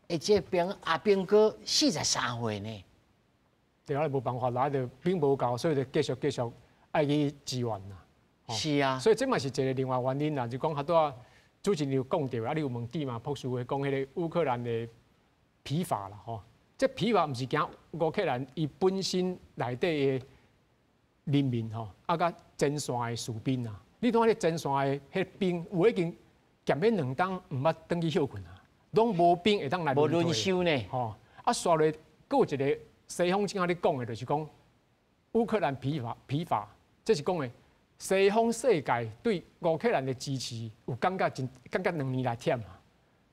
S1: 的這個兵阿兵哥43歲呢。
S2: 對啊，無辦法，來就兵無夠，所以就繼續愛去支援啦。
S1: 是啊，
S2: 所以這嘛是一個另外原因啦，就講較拄仔主持人有講著，啊，你有問蒂嘛博士會講彼個烏克蘭的疲乏啦，吼，這疲乏毋是驚烏克蘭伊本身內底的人民吼，啊，佮前線的士兵啊，你看彼前線的彼兵有已經減欲2冬毋捌轉去歇睏啊，攏無兵會當來
S1: 無輪休呢，
S2: 吼，啊，煞落閣有一個西方正仔咧講的，就是講烏克蘭疲乏疲乏，這是講的西方世界對烏克蘭的支持有感覺真感覺2年來忝啊。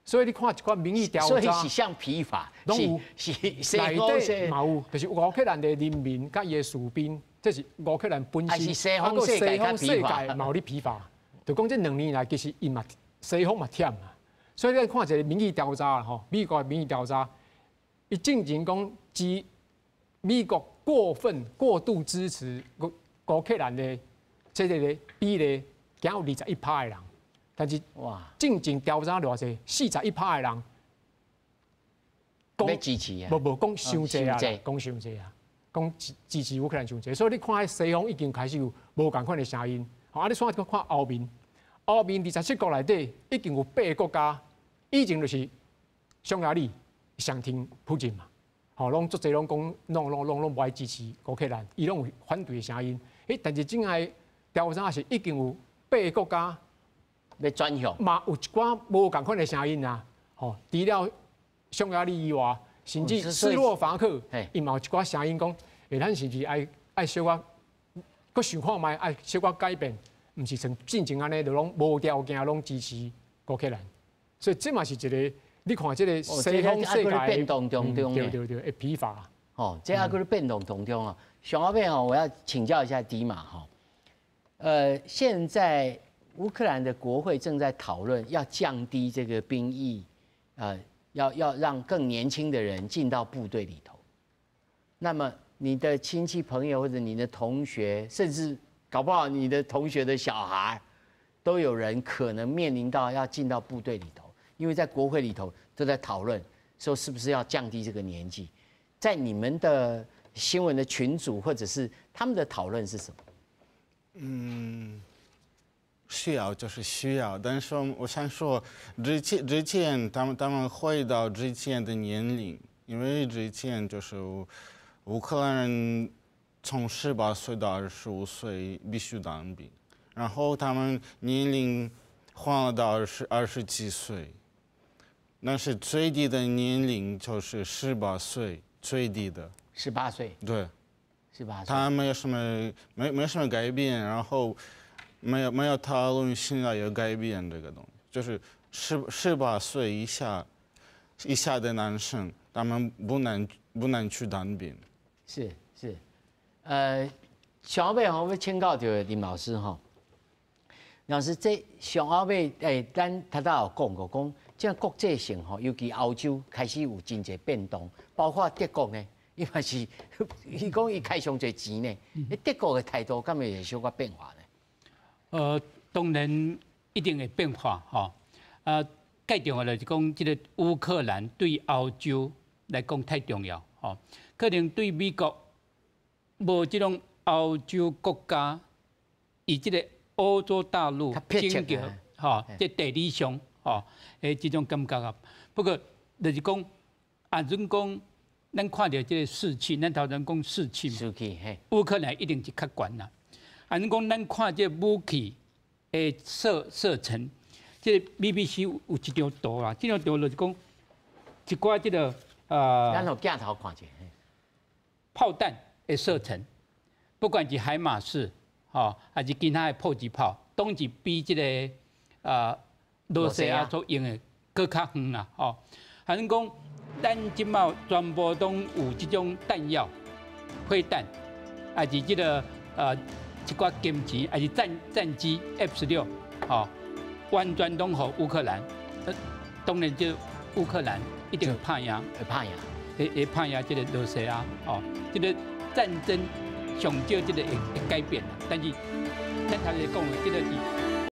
S2: 所以你看一寡民意調查，
S1: 所以是像疲乏，
S2: 攏有
S1: 是
S2: 內底嘛有，就是烏克蘭的人民佮伊的士兵，這是烏克蘭本身，
S1: 西方世
S2: 界嘛有咧疲乏，就講這兩年來其實伊嘛西方嘛忝啊。所以你看一個民意調查吼，美國的民意調查，伊進前講支美國過分過度支持烏克蘭的這個比例，僅有21%的人。但是哇，進前調查偌濟，41%的人
S1: 講支持啊，
S2: 無無講傷濟啊，講傷濟啊，講支持烏克蘭傷濟，所以你看西方已經開始有無仝款的聲音。啊，你煞閣看歐盟，歐盟27國內底已經有8個國家，以前就是匈牙利相挺普京嘛，吼，攏足濟攏講，攏無愛支持烏克蘭，伊攏有反對的聲音。但是這擺調查是已經有8個國家。
S1: 欲轉向，
S2: 嘛有一寡無仝款的聲音啊，吼，除了匈牙利以外，甚至斯洛伐克，伊嘛有一寡聲音講，咱是毋是愛小可，閣想看覓，愛小可改變，毋是像進前按呢，就攏無條件攏支持烏克蘭。所以這嘛是一個，你看這個西方世界
S1: 變動當中，
S2: 對對對，會疲乏。
S1: 哦，這還閣變動當中啊，上後面吼，我要請教一下迪馬哈，現在。烏克蘭的國會正在討論要降低這個兵役，要讓更年輕的人進到部隊裡頭。那麼你的親戚朋友或者你的同學，甚至搞不好你的同學的小孩，都有人可能面臨到要進到部隊裡頭，因為在國會裡頭都在討論說是不是要降低這個年紀。在你們的新聞的群組或者是他們的討論是什麼？
S5: 需要就是需要，但是我想說，之前他們回到之前的年齡，因為之前就是烏克蘭人從18歲到25歲必須當兵，然後他們年齡換了到20幾歲，但是最低的年齡就是十八歲，最低的。
S1: 十八歲。
S5: 對。
S1: 18歲。
S5: 他沒有什麼沒什麼改變，然後。沒有討論現在要改變這個東西，就是18歲以下的男生，他們不能去當兵。
S1: 是是，上後尾吼，欲請教著林老師吼，老師這上後尾咱頭拄有講過，講這國際性吼，尤其歐洲開始有真濟變動，包括德國呢，伊嘛是，伊講伊開上濟錢呢，德國的態度敢會小可變化呢？
S4: 當然一定會變化吼。啊，最重要就是講，這個烏克蘭對歐洲來講太重要吼。可能對美國無這種歐洲國家，以這個歐洲大陸整個吼，這地理上吼的這種感覺啊。不過就是講，啊，陣講咱看著這個士氣，咱頭先講士氣嘛，
S1: 士氣嘿，
S4: 烏克蘭一定是較懸啦。啊，你講咱看這武器的射程，這個 BBC 有一張圖啦，這張圖就是講一寡這個
S1: 咱予鏡頭看一下。
S4: 炮彈的射程，不管是海馬士，吼，還是其他的迫擊炮，攏是比這個羅西亞所用的閣較遠啦，吼。還是講，咱這擺全部攏有這種彈藥、飛彈，還是這個一寡金錢，還是戰機 F-16，吼，完全攏予烏克蘭。當然，這烏克蘭一定會拍贏，
S1: 會拍贏，
S4: 會拍贏這個羅西亞，哦，這個戰爭上少這個會改變，但是咱頭先講的這個是。